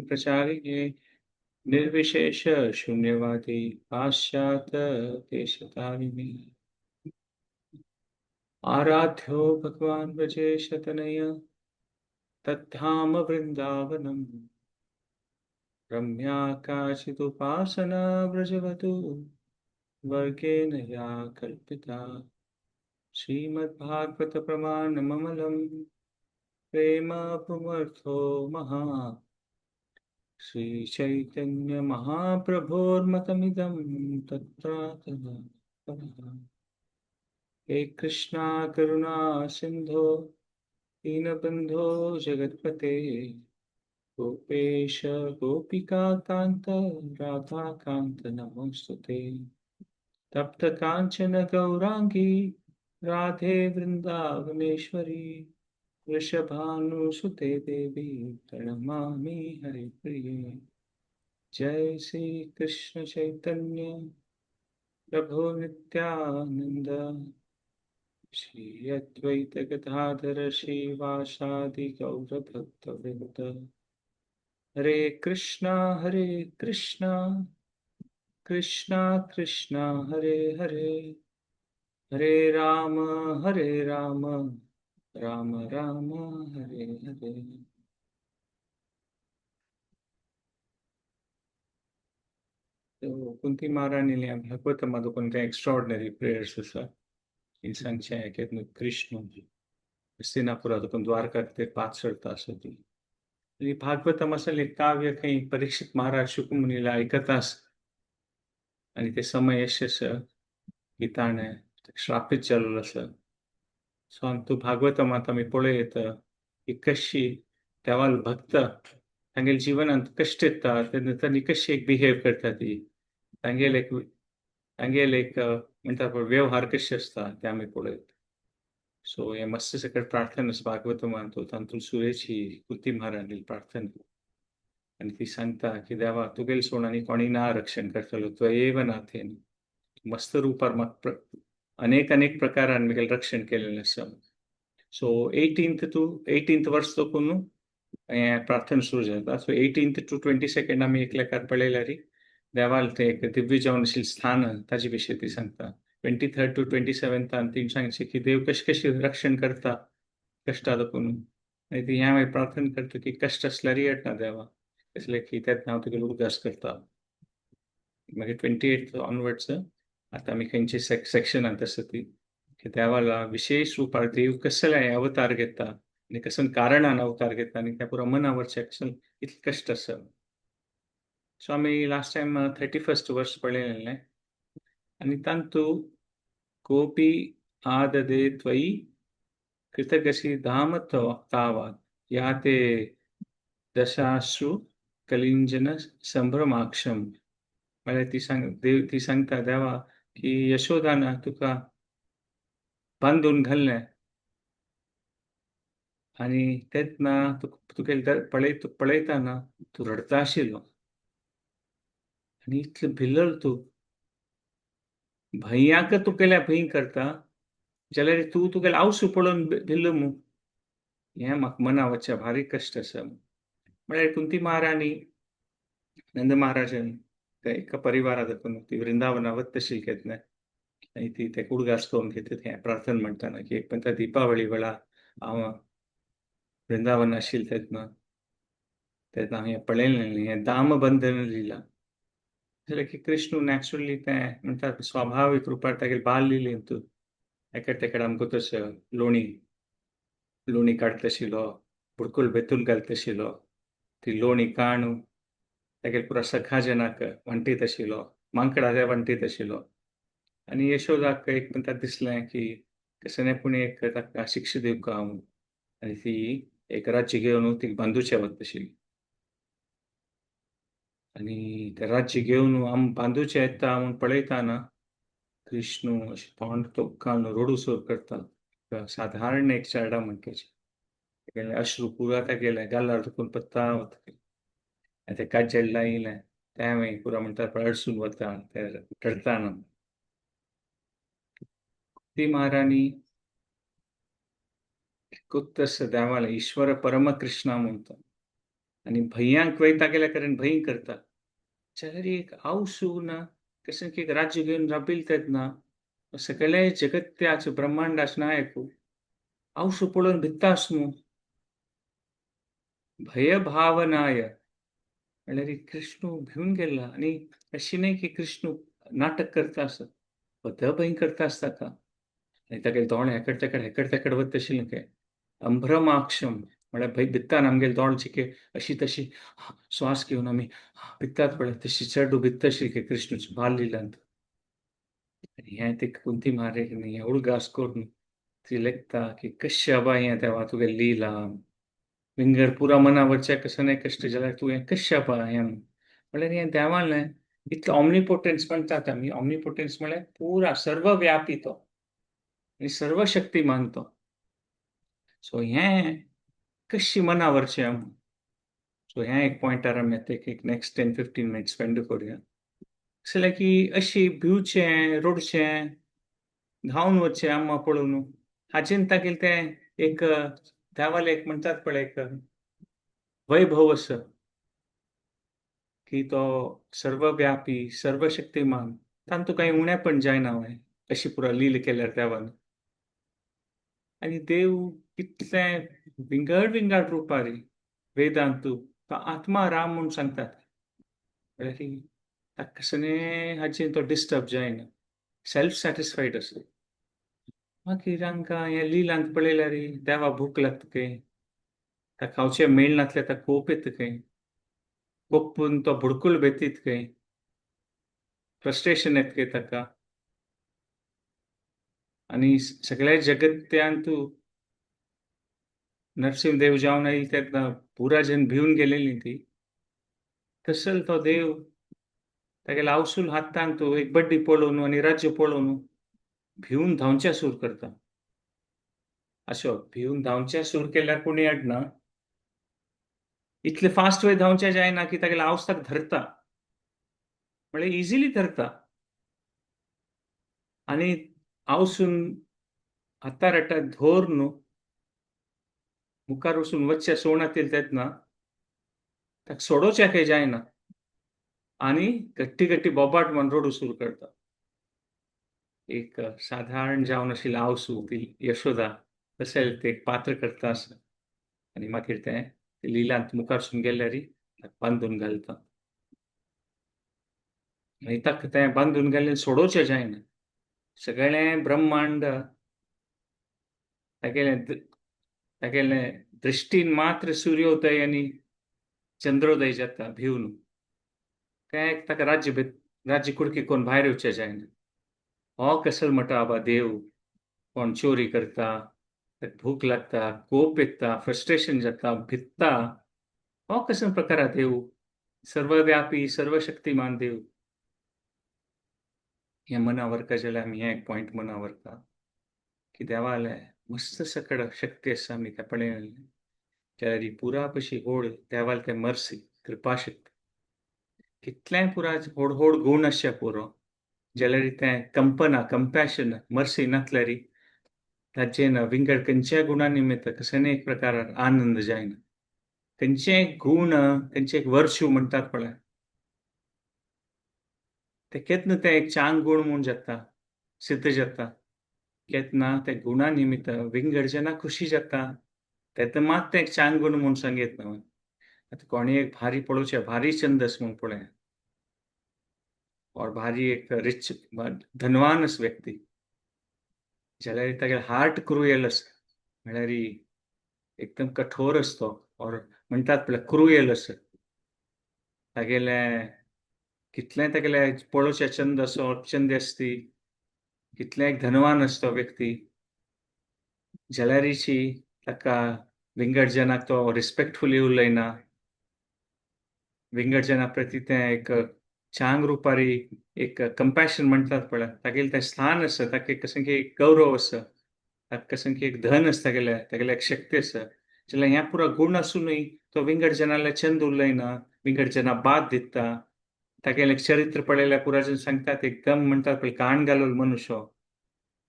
प्रचारिणे निर्विशेष शून्यवादी पाश्चात्य देशतारिणे। आराध्यो भगवान व्रजेशतनय तद्धाम वृन्दावनम् रम्या काचिदुपासना व्रजवधू वर्गेण या कल्पिता। श्रीमद्भागवत प्रमाणममलं प्रेम पुमर्थो महान् श्री चैतन्य महाप्रभोर्मतमिदं तत्रातः। हे कृष्णा करुणा सिन्धो दीनबन्धो जगत्पते गोपेश गोपिकाकान्त राधाकान्त नमोऽस्तुते। तप्त काञ्चन गौराङ्गी राधे वृन्दावनेश्वरी वृषभानुसुते देवी प्रणमामि हरिप्रिये। जय श्री कृष्ण चैतन्य प्रभु नित्यानंद श्री अद्वैत गदाधर श्रीवासादि गौर भक्तवृंद। हरे कृष्णा हरे कृष्णा कृष्णा कृष्णा हरे हरे, हरे राम हरे राम राम राम हरे हरे। तो कुंती महाराणील्या भागवतामध्ये कोणते एक्स्ट्रॉर्डनरी प्रेयर्स आसा ही सांगचें की कृष्ण हस्तिनापुरा तुका द्वारका ते पाच चडता आसा ती। आनी भागवतम आसलें काव्य खंय परीक्षित महाराज शुकमुनीला आयकता आसा आनी ते समय अशें आसा की ताणें श्रापीत जाल्लो आसा। सो तूं भागवतमांत आमी पळयता की कशी देवाल भक्त तांगेल्या जिवनांत कश्ट येता तेन्ना तांणी कशी एक बिहेव करता ती तांगेले एक तांगेले एक म्हणटा पळय वेव्हार कशे आसता ते आमी पळयता। सो हे मस्त सकट प्रार्थना आसा भागवतमांत तातूंत सुरेची कुंती महाराणी प्रार्थना आनी ती सांगता की देवा तुगेले सोड आनी कोणी ना रक्षण करतलो त्वयेव नाथेन। मस्त रुपार म्हाका अनेक अनेक प्रकारान म्हगेलें रक्षण केलेलें आसा। सो 18th वर्स तकून हें प्रार्थना सुरू जाता। सो 18th to 22 आमी एक लेखार पळयल्यार देवाल तें एक दिव्य जावन आशिल्लें स्थान ताजे विशीं ती सांगता। 23rd to 27 ती सांगची की देव कशें कशें रक्षण करता कश्टा तकून आनी ती ह्या मागीर प्रार्थना करता की कश्ट आसल्यार येना देवा कसले की तेन्ना हांव तुगेलो उगडास करता। मागीर 28 ऑनवर्ड्स आतां आमी खंयचे सेक्शनांत आसा ती की देवाला विशेष रुपार देव कसले अवतार घेता आनी कसले कारणान अवतार घेता आनी त्या पुरा मनावरचें कसलें इतलें कश्ट आसा। सो आमी लास्ट टायम 31 वर्स पळयलें आनी तातूंत गोपी आददे त्वयि कृतगसी धाम तावात् या ते दशाश्रु कलिंजन संभ्रमाक्षम। म्हळ्यार ती सांग देव ती सांगता देवा की यशोदान तुका बांदून घाल्लें आनी तेन्ना तुगेले पळय पळयतना तूं रडता आशिल्लो आनी इतलें भिल्लल तूं भंयाक तुगेल्या भंय करता जाल्यार तूं तुगेलें आवसू पळोवन भिल्लो मू हें म्हाका मना वचचें भारी कश्ट आसा। म्हळ्यार कुंती महाराणी नंद महाराजान त्या एका परिवारा दाखोवन ती वृंदावना वता केन्ना आनी ती ते उडगास करून घेता हें प्रार्थना म्हणटाना की एक पण दीपावळी वेळा हांव वृंदावन आशिल्लें तेन्ना तेन्ना हांवें पळयलें हें दामबंधन लिला जाल्यार की कृष्ण नॅचरली तें म्हणटा स्वाभावीक रुपार तागेले बाल लिलेंत एका तेकडे आमकां तशें लोणी लोणी काडटा आशिल्लो बुडकुल बेतून घालता आशिल्लो ती लोणी काणू तागेले पुरा सखा जनाक वांटीत आशिल्लो मांकडा ते वांटीत आशिल्लो। आनी यशोदाक एक म्हणटा दिसलें की कशें पूण एक ताका शिक्षा दिवका हांव आनी ती एक राज्य घेवन ती बांदूचें वता आशिल्ली आनी तें राज्य घेवन आम बांदूचें येता म्हूण पळयतना कृष्ण अशें तोंड तोक्कान रडू सुरू करता साधारण एक चेडा म्हणपाचें अश्रू पुरा तागेले गालार दुखून पत्ता वता आनी तें काजल लायलें तें मागीर पुरा म्हणटा पळय अडसून वता तें रडटाना। ती महाराणी कुत्तस देवालय ईश्वर परमकृष्णा म्हणटा आनी भंयांक वयता गेल्या कारण भंय करता. जाल्यार एक आवसू ना कशें की एक राज्य घेवन राबिल तेन्ना सगळे जगत्याच ब्रह्मांडाच नायक आवसू पळोवन भित्तास न्हू. भयभावनाय म्हणल्यार कृष्णू भिवन गेला. आनी अशी न्हय की कृष्णू नाटक करता आसत, बद्द भंय करता आसता ताका. आनी तागेले दोळे हेकड तेकड हेकड तेकड वता आशिल्लें काय अंभ्रमाक्षम म्हळ्यार भंय भित्तान आमगेले दोळे चिके अशी तशी श्वास घेवन आमी भित्तात पळय तशी चेडू भित्ता आशिल्ली कृष्णूची बाललिलांत. आनी हें ते कुंती महाराज हें उडगास करून ती लेखता की कशें बाबा हें देवा तुगे लिला विंगड पुरा मनावरच्या कसं नाही कश्ट जाल्यार तूं हें कशें बाबा हें म्हणल्यार हें देवान इतलें ऑमनिपोटन्स म्हणटात आमी. ऑमनिपोटन्स म्हळ्यार पुरा सर्वव्यापी तो आनी सर्वशक्तिमान तो. सो हें कशी मनावरचें आमी. सो हें एक पॉयंटार आमी आतां एक नेक्स्ट 10-15 मिनट्स स्पेंड करुया. जाल्यार की अशी भिवचें रोडचें धांवन वचचें आम्मा पळोवन हाजेन तागेलें तें एक देवालें एक म्हणटात पळय एक वैभव आसा की तो सर्वव्यापी सर्वशक्तिमान तांतू कांय उणेपण जायना व्हय अशी पुरा लील केल्यार देवान. आनी देव कितले विंगड विंगड रुपारी वेदांतू तो आत्मा राम म्हूण सांगतात. म्हळ्यार ताका कसलें हाचेर तो डिस्टर्ब जायना, सेल्फ सॅटिस्फायड आसा. मागीर आमकां ह्या लिलांत पळयल्यार देवा भूक लागता खंय, ताका खावचें मेळनासल्यार ताका कोप येता खंय, कोपून तो बुडकूल बेतीत खंय, फ्रस्ट्रेशन येता खंय ताका. आनी सगळ्या जगत्यांतू नरसिंह देव जावन आयले तेन्ना पुरा जन भिवन गेलेली ती. तसल तो देव तागेले आवसूल हातान तो एक बड्डी पळोवन आनी राज्य पळोवन भिवन धांवच्या सूर करता. अशो भिवन धांवच्या सूर केल्यार कोणी अडना, इतले फास्ट वे धांवच्या जायना की तागेले आवस्ताक धरता, म्हळ्यार इजिली धरता. आनी आवसून हातार हाडटा धोर न्हू मुखार वचून वचच्या सोणातील तेन्ना ताका सोडोवच्या काय जायना आनी गट्टी गट्टी बोबाट म्हण रोडू सुरू करता. एक साधारण जावन आशिल्लें आवसू ती यशोदा तशें ते एक पात्र करता आसा. आनी मागीर तें लिलांत मुखार गेल्यार बांदून घालता. आनी ताका तें बांदून घाल्ल्यान सोडोवचें जायना. सगळें ब्रह्मांड तागेलें तागेलें दृश्टीन मात्र सूर्योदय आनी चंद्रोदय जाता भिवन. काय ताका राज्य राज्य कुडकी कोण भायर येवचें जायना. हो कसल म्हणटा आबा देव कोण चोरी करता, ताका भूक लागता, कोप येता, फ्रस्ट्रेशन जाता, भित्ता, हो कसलो प्रकार देव सर्वव्यापी सर्वशक्तिमान देव. हें मना व्हरका जाल्यार आमी हें एक पॉयंट मना व्हरता की देवाले मस्त सकड शक्ती आसा आमी त्या पळयलें जाल्यार पुरा पशी होड देवाल ते मर्सी कृपाशक्ती कितलेंय पुरा होड होड गुण आसचे पुरो जाल्यार तें कंपना कंपॅशन मर्सी नासल्यार ताचेर विंगड खंयच्याय गुणा निमित्त कसल्याय एक प्रकारान आनंद जायना. खंयचेय गुण खंयचे एक वर्च्यू म्हणटात पळय ते केन्ना तें एक चांग गुण म्हूण जाता सिद्ध जाता केन्ना त्या गुणा निमित्त विंगड जेन्ना खुशी जाता तेन्ना मात तें एक चांग गुण म्हूण सांगयत न्हय. आतां कोणीय एक भारी पळोवचें भारी छंदस म्हूण पळय और भारी एक रिच धनवान व्यक्ती जाल्यार तागेलें हार्ट क्रुएल आसा म्हळ्यार एकदम कठोर आसतो और म्हणटात पळय क्रुएल आसा. तागेलें कितलें तागेलें पळोवचें छंद असो छंद आसती कितलें एक धनवान आसतो व्यक्ती जाल्यारीची ताका विंगड जनाक तो रिस्पेक्टफुली उलयना, विंगड जना प्रती तें एक चांग रुपारी एक कंपॅशन म्हणटात पळय तागेलें तें स्थान आसा, ताका कशें की एक गौरव आसा, ताका कशें की एक धन आसा, तागेलें तागेलें एक शक्ती आसा. जाल्यार ह्या पुरा गुण आसुनूय तो विंगड जनाले छंद उलयना, विंगड जना बाद दिता. तागेलें चरित्र पळयल्यार पुरा जन सांगतात एकदम म्हणटात पळय काण घालून मनुष्य.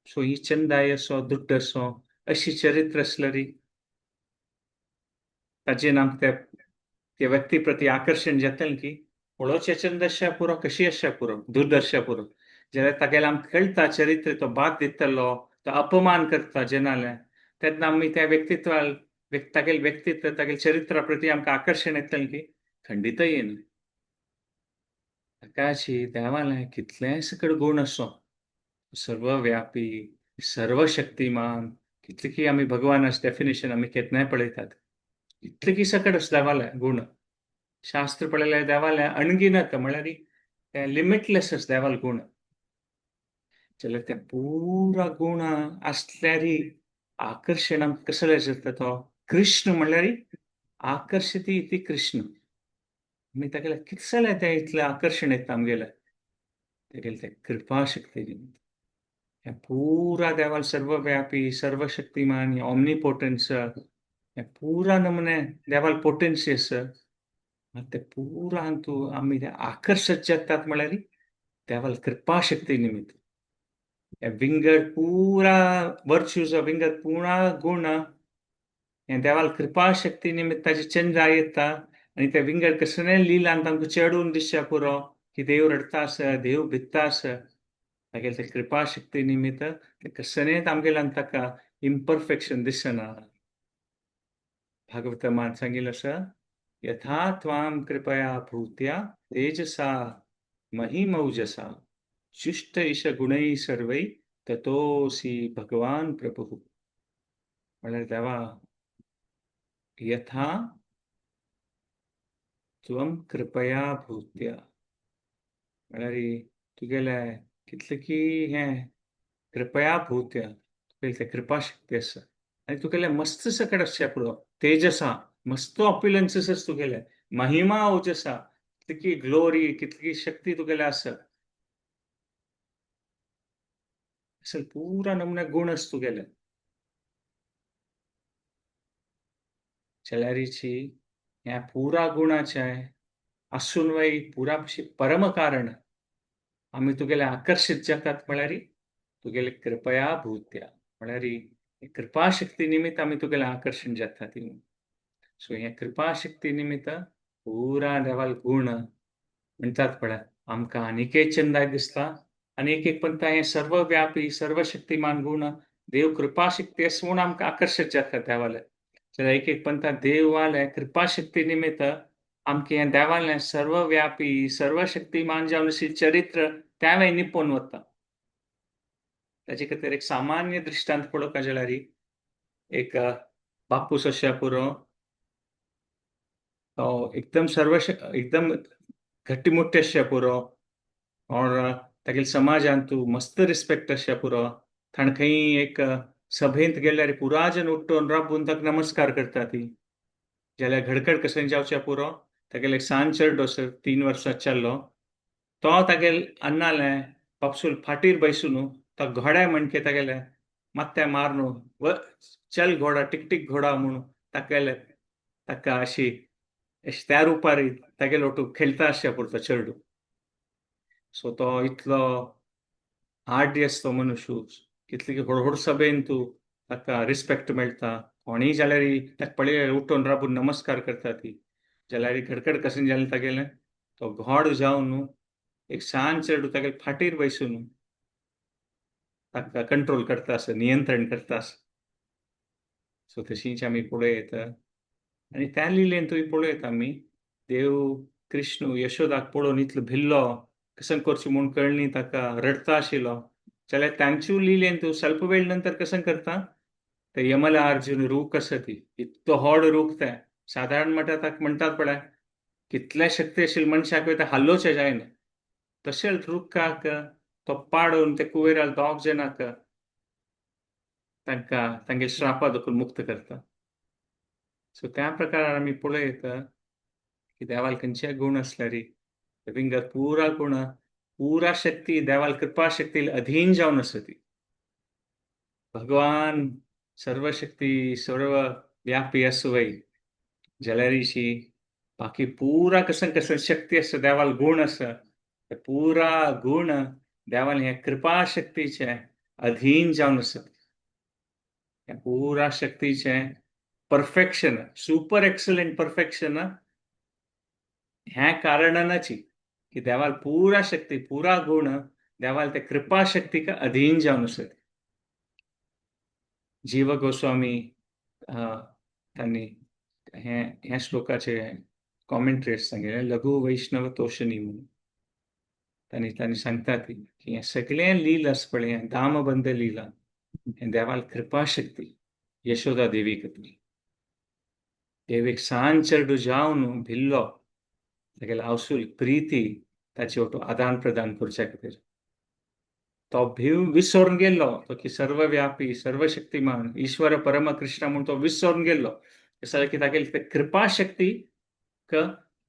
सो ही चंदाय असो दुड्ड असो अशी चरित्र आसल्यार ताजेर आमकां ते त्या व्यक्ती प्रती आकर्शण जातलें की पळोवच्या चंद पुरो कशी आसच्या पुरो दुर्दर्शा पुरो जाल्यार तागेले आमकां कळटा चरित्र तो बाद दितलो तो अपमान करता जनाले तेन्ना आमी त्या व्यक्तित्वाल तागेले व्यक्तित्व तागेले चरित्रा प्रती आमकां आकर्शण येतलें की खंडीतय येना. ताकाशी देवाले कितलेय सकड गुण आसो सर्वव्यापी सर्वशक्तिमान कितले की आमी भगवानाच डेफिनेशन आमी केन्नाय पळयतात इतले की सकड आसा देवाले गुण. शास्त्र पळयल्यार देवाले अणगिनत म्हळ्यार ते लिमिटलेस आसा देवाले गुण. जाल्यार ते पुरा गुण आसल्यार आकर्शण आमकां कसलें जाता तो कृष्ण म्हणल्यार आकर्शती इति कृष्ण. आमी तागेले कितें जालें तें इतलें आकर्शण येता आमगेलें तागेले ते कृपा शक्ती निमित्त. ह्या पुरा देवाल सर्वव्यापी सर्वशक्तिमान ऑमनीपोटन्स ह्या पुरा नमुने देवाल पोटन्सी आसा ते पुरा हातूं आमी ते आकर्शत जातात म्हळ्यार देवाल कृपा शक्ती निमित्त. ह्या विंगड पुरा वर्च्यूज विंगड पुरा गुण हे देवाल कृपा शक्ती निमित्त ताजे चंद्रा येता आनी त्या विंगड कसलेय लिलान तांकां चेडून दिसच्या पुरो की देव रडटा आसा देव भित्ता आसा तागेले ते कृपा शक्ती निमित्त ते कसलेंच आमगेल्यान ताका इम्परफेक्शन दिसना. भागवतमान सांगिल्लें आसा यथा त्वां कृपया भूत्या तेजसा महिमौजसा जुष्ट इश गुणै सर्वै ततोसी भगवान प्रभु. म्हळ्यार देवा यथा त्वं कृपया भूत्या म्हळ्यार तुगेले कितले की हें कृपया भूत्या तुगेले ते कृपा शक्ती आसा आनी तुगेले मस्त सकट आसचें पुरो तेजसा मस्त ऑप्युलन्सीस आसा तुगेले महिमा ओजसा कितली ग्लोरी कितली शक्ती तुगेले आसा अशें पुरा नमुने गुण आसा तुगेले. जाल्यारीची ह्या पुरा गुणाचे आसून वय पुरा परम कारण आमी तुगेले आकर्शीत जातात म्हळ्यार तुगेले कृपया भूत्या म्हळ्यार कृपा शक्ती निमित्त आमी तुगेले आकर्शण जाता ती. सो हे कृपा शक्ती निमित्त पुरा देवाल गुण म्हणटात पळय आमकां आनीकय चंदाय दिसता आनी एक एक पंथा हे सर्वव्यापी सर्वशक्तिमान गुण देव कृपा शक्ती आसा म्हूण आमकां आकर्शीत जाता देवाले. जाल्यार एक एक पंथा देवाले कृपा शक्ती निमित्त आमकां हें देवालें सर्वव्यापी सर्वशक्तिमान जावन चरित्र त्यावें निपोवन वता. ताजे खातीर एक सामान्य दृश्टांत पळोवपाक जाल्यार एक बापूस आसच्या पुरो तो एकदम सर्व एकदम घट्टीमुट्टी आसच्या पुरो और तागेले समाजांत तूं मस्त रिस्पेक्ट आसच्या पुरो थंय खंय एक सभेंत गेल्यार पुरा जन उठ्ठून राबून ताका नमस्कार करता ती. जाल्यार घडघड कशें जावच्या पुरो तागेले एक सान चेडो आसा 3 वर्सां चल्लो तो तागेले अन्नाले बापसूल फाटीर बैसून तो घोड्या म्हणके तागेले मात्या मारून व चल घोडा टिक टिक घोडा म्हणून तागेले ताका अशी त्या रुपार तागेलो ओटू खेळटा आसच्या पुरो तो चेडू. सो तो इतलो आर्डी आसतो मनुष्य कितले की व्हड सभेन तूं ताका रिस्पेक्ट मेळटा कोणीय जाल्यार ताका पळय उठून राबून नमस्कार करता ती. जाल्यार घडघड कशें जालें तागेलें तो घोड जावन एक सान चेडू तागेले फाटीर बैसून ताका कंट्रोल करता आसा नियंत्रण करता आसा. सो तशींच आमी पळोवं आनी त्या लिलेन तुवें पळयता आमी देव कृष्ण यशोदाक पळोवन इतलो भिल्लो कशें करचें म्हूण कळ्ळी ताका रडटा आशिल्लो जाल्यार तांच्यो लिलेन तूं स्वल्प वेळ नंतर कशें करता ते यमला अर्जुन रूख आसा ती इतलो व्हड रूख तें सादारण म्हणटा ताका म्हणटात पळय कितले शक्ती आशिल्ले मनशाक ते हालोवचें जायना तशेंच रुखाक तो पाडून ते कुवेराक दोग जाणांक तांकां तांगे श्रापा दखून मुक्त करता. सो त्या प्रकारान आमी पळयता की देवाल खंयचे गुण आसल्यार विंगड पुरा गुण पुरा शक्ती देवाल कृपा शक्ती अधीन जावन आसा ती. भगवान सर्वशक्ती सर्व व्यापी आसूं जाल्यारीशी बाकी पुरा कसन कसन शक्ती आसा देवाल गुण आसा ते पुरा गुण देवान ह्या कृपा शक्तीचे अधीन जावन आसा. ह्या पुरा शक्तीचे परफेक्शन सुपर एक्सलंट परफेक्शन ह्या कारणानाची की देवाल पुरा शक्ती, पुरा गुण देवाल ते कृपा शक्तीक अधीन जावन आसत. जीव गोस्वामी तांणी हे ह्या श्लोकाचे कॉमेंट्री सांगिल्लें, लघु वैष्णव तोषणी म्हणून. तांणी तांणी सांगतात की हें सगळें लीला आसा पळय, दामबंध लीला, हें देवाल कृपा शक्ती यशोदा देवी खातीर. देव एक सान चेडू जावन भिल्लो, तागेले आवसूल प्रिती ताचे वटून आदान प्रदान करच्या खातीर. तो भीव विसरून गेल्लो, तो की सर्वव्यापी सर्वशक्तिमान ईश्वर परम कृष्ण म्हूण तो विसरून गेल्लो. जाल्यार की तागेली ते कृपा शक्ती क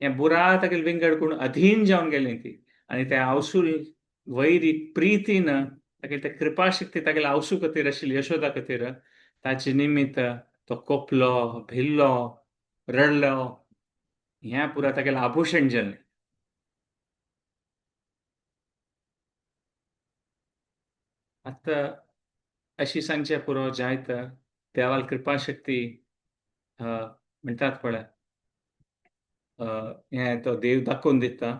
हें बुरा तागेले विंगड करून अधीन जावन गेलें ती. आनी ते आवसूल वैरी प्रितीन तागेली ते कृपा शक्ती तागेले आवसू खातीर आशिल्ली, यशोदा खातीर, ताचे निमित्त तो कोपलो, भिल्लो, रडलो, ह्या पुरा तागेलें आभूषण जालें. आतां अशी सांगचें पुरो जायत देवाल कृपा शक्ती म्हणटात पळय, हें तो देव दाखोवन दिता.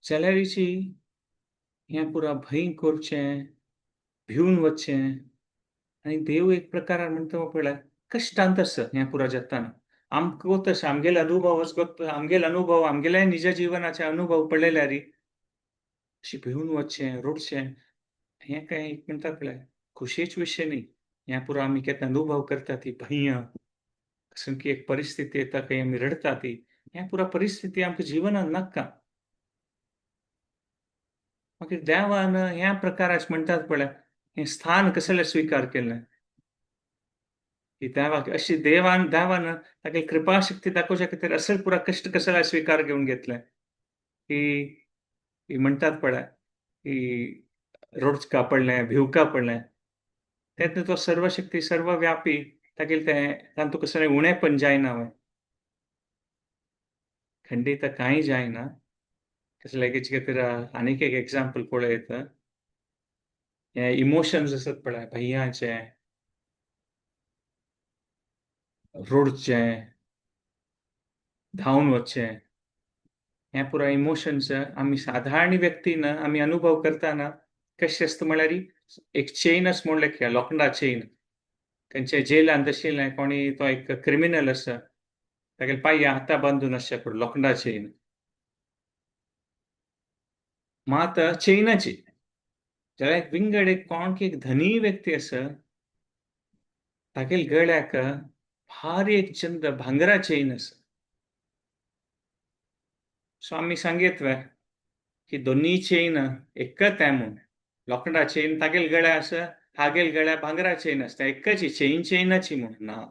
जाल्यारीची हें पुरा भंय करचें, भिवन वचचें. आनी देव एक प्रकारान म्हणटा पळय कश्टांत आसा हें पुरा जाताना. आमकां तशें आमगेले अनुभव, आमगेले अनुभव, आमगेले निज जिवनाचे अनुभव पळयल्यार अशी भिवन वचचें, रडचें, हें कांय एक म्हणटा पळय खोशयेच विशय न्ही. हें पुरा आमी केन्ना अनुभव करता ती भंय, सामकी एक परिस्थिती येता खंय आमी रडटा ती, हें पुरा परिस्थिती आमकां जिवनान नाका. मागीर देवान ह्या प्रकाराच म्हणटात पळय हें स्थान कसलें स्विकार केलें की देवाक अशी देवान देवान तागे कृपा शक्ती दाखोवच्या खातीर असल पुरा कश्ट कसले स्विकार घेवन घेतलें की म्हणटात पळय की रोडका पडलें, भिवका पडलें, तेन्ना तो सर्वशक्ती सर्वव्यापी तागेलें तें तांतूं कसलें उणेपण जायना. खंडीत कांय जायना. कसलें खातीर आनीक एक एग्जाम्पल पळयत, हे इमोशन्स आसत पळय भंयाचे, रोडचें, धांवन वचचें, हें पुरा इमोशन्स आमी साधारण व्यक्तीन आमी अनुभव करतना कशें आसता म्हळ्यार एक चेनच म्हणलें की लोखंडा चेन, खंयच्या जेलांत आशिल्लें कोणी तो एक क्रिमिनल आसा तागेले पांय हाता बांदून आसचे पडटा लोखंडा चेन, मात चेनाची. जाल्यार एक विंगड एक कोण की एक धनी व्यक्ती आसा तागेले गळ्याक भारी एक चंद भांगरा चेन आसा. सो आमी सांगीत वे की दोनी चेन एकच आहे म्हूण, लोखंडा चेन तागेले गळ्या आसा, हागेल गळ्या भांगरा चेन आसता, एकच चेन चेनाची म्हूण ना.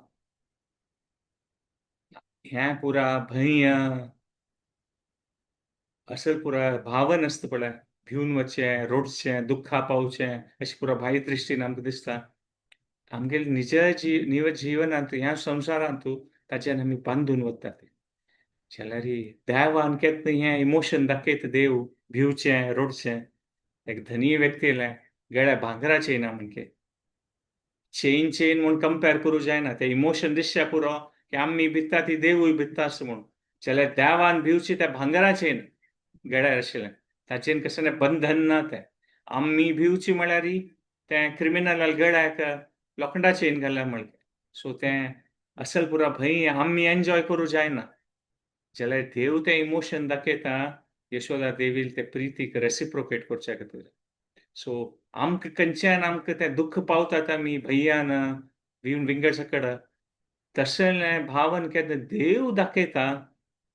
ह्या पुरा भंय असल पुरा भावन आसता पळय, भिवन वचचें, रोडचें, दुख्खा पावचें, अशें पुरा बाह्य दृश्टीन आमकां दिसता. आमगेले निज निव जिवनांत ह्या संवसारांत ताच्यान आमी बांदून वतात. जाल्यार देवान केन्ना हें इमोशन दाखयता, देव भिवचें, रोडचें, एक धनी व्यक्तीलें गळ्या भांगरा चेना म्हणजे चेन चेन म्हूण कंपेर करूं जायना. तें इमोशन दिसच्या पुरो की आमी भिता ती देवूय भिता आसा म्हूण. जाल्यार देवान भिवची त्या भांगरा चेन गळ्यार आशिल्लें, ताचेन कसलें बंधन ना. तें आमी भिवची म्हळ्यार तें क्रिमिनल गळ्याक लोखंडा चेन घाल्या म्हणलें. सो तें असल पुरा भंय आमी एन्जॉय करूं जायना. जाल्यार देव तें इमोशन दाखयता यशोदा देवील ते प्रितीक रेसिप्रोकेट करच्या खातीर. सो आमकां खंयच्यान आमकां तें दुख्ख पावतात आमी भंयान भिवन विंगड सकड, तशें भावन केन्ना देव दाखयता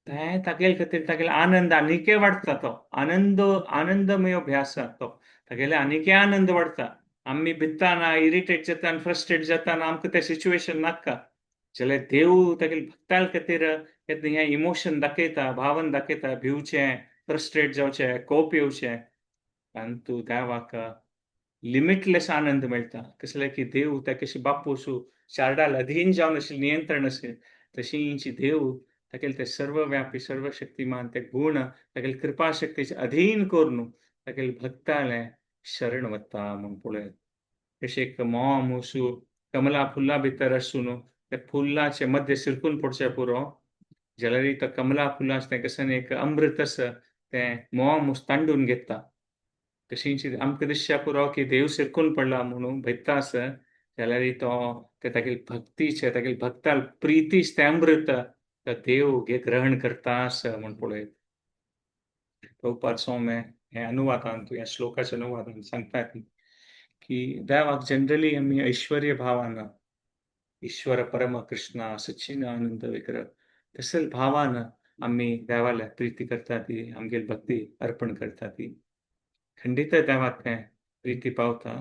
तें तागेले खातीर तागेलो आनंद आनीकय वाडटा. तो आनंद आनंदमय अभ्यास तो तागेले आनीकय आनंद वाडटा. आमी भिताना इरिटेट जाता आनी फ्रस्ट्रेट जाता आनी आमकां तें सिच्युएशन नाका. जाल्यार देव तागेले भक्तां खातीर केन्ना हें इमोशन दाखयता, भावन दाखयता, भिवचें, फ्रस्ट्रेट जावचें, कोप येवचें, आनी तूं देवाक लिमिटलेस आनंद मेळटा. कसलें की देव त्या कशी बापूसू चारडाल अधीन जावन आशिल्लें, नियंत्रण आशिल्लें, तशींची देव तागेले ते सर्वव्यापी सर्वशक्तिमान ते गुण तागेले कृपा शक्तीचे अधीन करून तागेले भक्तालें शरण वता म्हूण पळय. कशें एक मोव मुसू कमला फुलां भितर आसून त्या फुलाचे मध्य शिरकून पडचें पुरो, जाल्यार तो कमला फुलां तें कशें एक अमृत आसा तें मोव तांडून घेता. तशींच आमकां दिसच्या पुरो की देव सिरकून पडला म्हणून भयता आसा जाल्यार तो ते तागेली भक्तीचे तागेली भक्ताल प्रितीच तें अमृत देव ग्रहण करता आसा म्हूण पळयत. प्रभुपाद स्वामी हे अनुवादान ह्या श्लोकाच्या अनुवादान सांगतात की देवाक जनरली आमी ऐश्वर्य भावान ईश्वर परम कृष्ण सचिन आनंद विग्रह तसल भावान आमी देवाला प्रीती करता ती आमगेली भक्ती अर्पण करता ती खंडीत देवाक तें प्रीती पावता.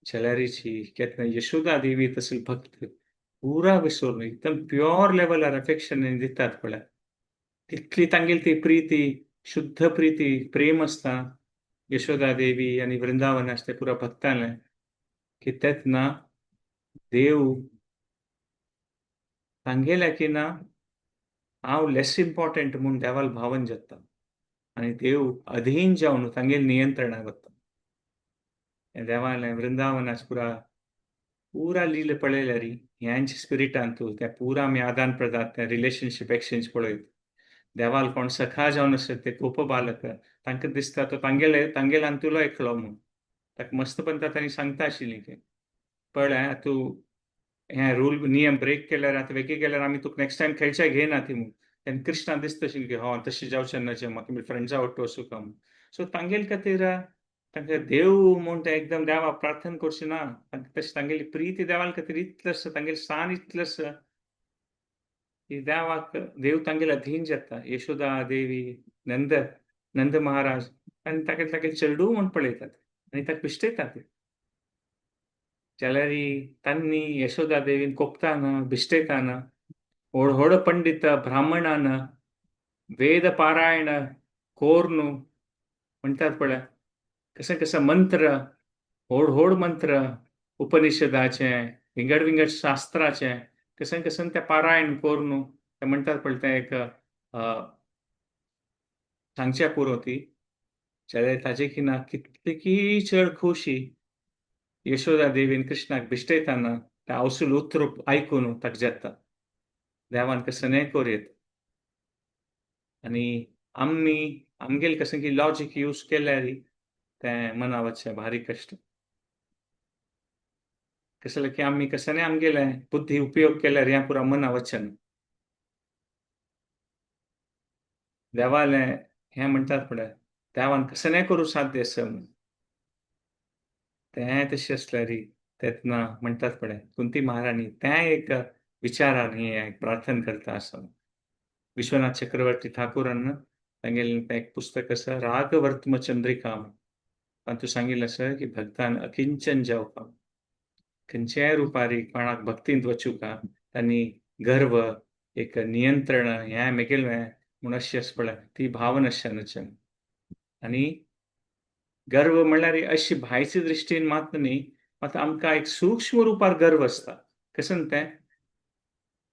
जाल्यारीची केन्ना यशोदा देवी तसल भक्त पुरा विसरून एकदम प्युअर लेवलार अफेक्शन दितात पळय तितली तांगेली ती प्रीती शुद्ध प्रीती प्रेम आसता यशोदा देवी आनी वृंदावन आसता पुरा भक्तालें की तेन्ना देव तांगेल्या की ना हांव लेस इम्पॉर्टंट म्हूण देवाल भावन जाता आनी देव अधीन जावन तांगेले नियंत्रणाक वता. देवालें वृंदावनाच पुरा पुरा लीला पळयल्यार ह्यांच्या स्पिरिटान तूं त्या पुरा आमी आदान प्रदान त्या रिलेशनशीप एक्सचेंज पळयत देवाल कोण सखा जावन आसत ते गोप बालक तांकां दिसता तो तांगेले तांगेले अंतुलो एकलो म्हूण ताका मस्तपण तांणी सांगता आशिल्ली की पळय तूं हें रूल नियम ब्रेक केल्यार आतां वेगळी केल्यार आमी तुका नेक्स्ट टायम खेळच्या घेयना ती म्हूण. तेन्ना कृष्णा दिसता आशिल्लें की हय तशें जावचें ना म्हाका म्हजे फ्रेंड्सा वांगडा वचूं म्हूण. सो तांगेले खातीर तांकां देव म्हूण ते एकदम देवाक प्रार्थना करचें ना तांकां तशें तांगेली प्रिती देवा खातीर इतलें आसा तांगेलें स्थान इतलें आसा की देवाक देव तांगेले अधीन जाता. यशोदा देवी नंद नंद महाराज आनी ताका तागे चेडूं म्हूण पळयतात आनी ताका बिश्टयतात. जाल्यार तांणी यशोदा देवीन कोपताना बिश्टयताना व्हड व्हड पंडित ब्राह्मणान वेद पारायण कोर्नु म्हणटात पळय कशें कशें मंत्र व्हड व्हड मंत्र उपनिषदाचे विंगड विंगड शास्त्राचे कशें कशें तें पारायण करून ते म्हणटात पळय तें एक सांगच्या पुरो ती जाल्यार ताजे किना कितली चड खोशी यशोदा देवीन कृष्णाक बिश्टयताना तें आवसूल उतर आयकून ताका जाता देवान कसं करूं. आनी आमी आमगेले कशें की लॉजीक यूज केल्यार तें मना वचचें भारी कश्ट. कसलें की आमी कसं आमगेले बुद्धी उपयोग केल्यार हें पुरा मना वचना. देवालें हें म्हणटात पळय देवान कसं करूं साध्य आसा म्हूण तें तशें आसल्यार तेन्ना म्हणटात पळय कुंती महाराणी तें एक विचारान हें प्रार्थना करता आसा. विश्वनाथ चक्रवर्ती ठाकूरान तांगेलें तें एक पुस्तक आसा रागवर्त्म चंद्रिका तातूंत सांगिल्लें आसा की भक्तान अकिंचन जावपा खंयच्याय रुपारी कोणाक भक्तींत वचूका तांणी गर्व एक नियंत्रण हें मेगेलें म्हूण अशें आसा पळय ती भावना आसचे. आनी गर्व म्हणल्यार अशी भायच्या दृश्टीन मात न्ही मात आमकां एक सूक्ष्म रुपार गर्व आसता. कशें तें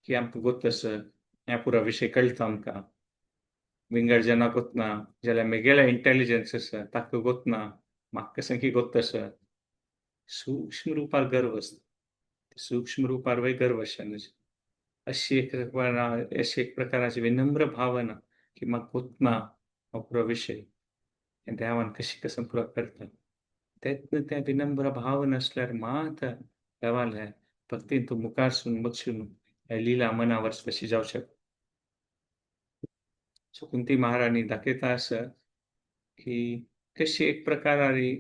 की आमकां गोत आसा ह्या पुरा विशय कळटा आमकां विंगड जना गोतना जाल्यार मेगेलें इंटेलिजन्स आसा ताका गोतना म्हाका कशें की गोत आसा सूक्ष्म रुपार गर्व आसता. सूक्ष्म रुपार वय गर्व आसता अशी एक अशी एक प्रकाराची विनम्र भावना की म्हाका गोतना हो पुरो विशय देवान कशी कसं पुरो करता तेन्ना तें विनम्र भावना आसल्यार मात देवाले भक्तीन तूं मुखार सून बसून लीला मनावर तशी जावं शकता. सो कुंती महाराणी दाखयता आसा की कशी एक प्रकारारी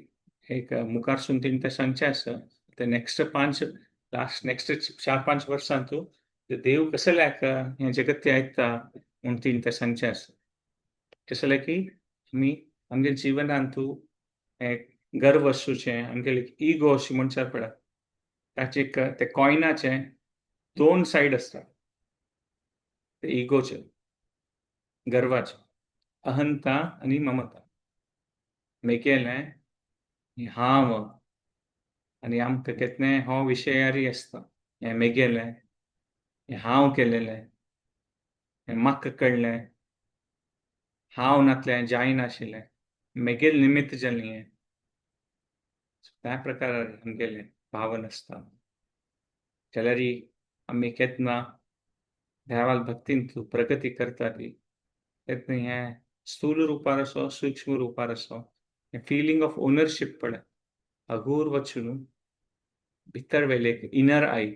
एक मुखार सून तिणें तें सांगचें आसा ते नेक्स्ट पांच लास्ट नेक्स्ट 4-5 वर्सां तूं देव कसल्याक हें जगत्य आयकता म्हूण तिणें तें सांगचें आसा. कसलें की आमी आमगे जिवनांत तूं एक गर्व आसूचें आमगेलें इगो अशें म्हणचे पळय ताचे एक ते कॉयनाचे दोन सायड आसता ते इगोचे गर्वाचे अहंता आनी ममता. मेगेलें हांव आनी आमकां केन्नाय हो विशयारी आसता हें मेगेलें हें हांव केलेलें हें म्हाका कळ्ळें हांव नातलें जायनाशिल्लें मेगेल निमित्त जालें हें. त्या प्रकारार आमगेलें भावन आसता. जाल्यार आमी केन्ना देवाल भक्तीन तूं प्रगती करता ती तेन्ना हें स्थूल रुपार आसो, सूक्ष्म रुपार आसो, हें फिलींग ऑफ ओनरशीप पळय हगूर वचून भितर वेले एक इनर I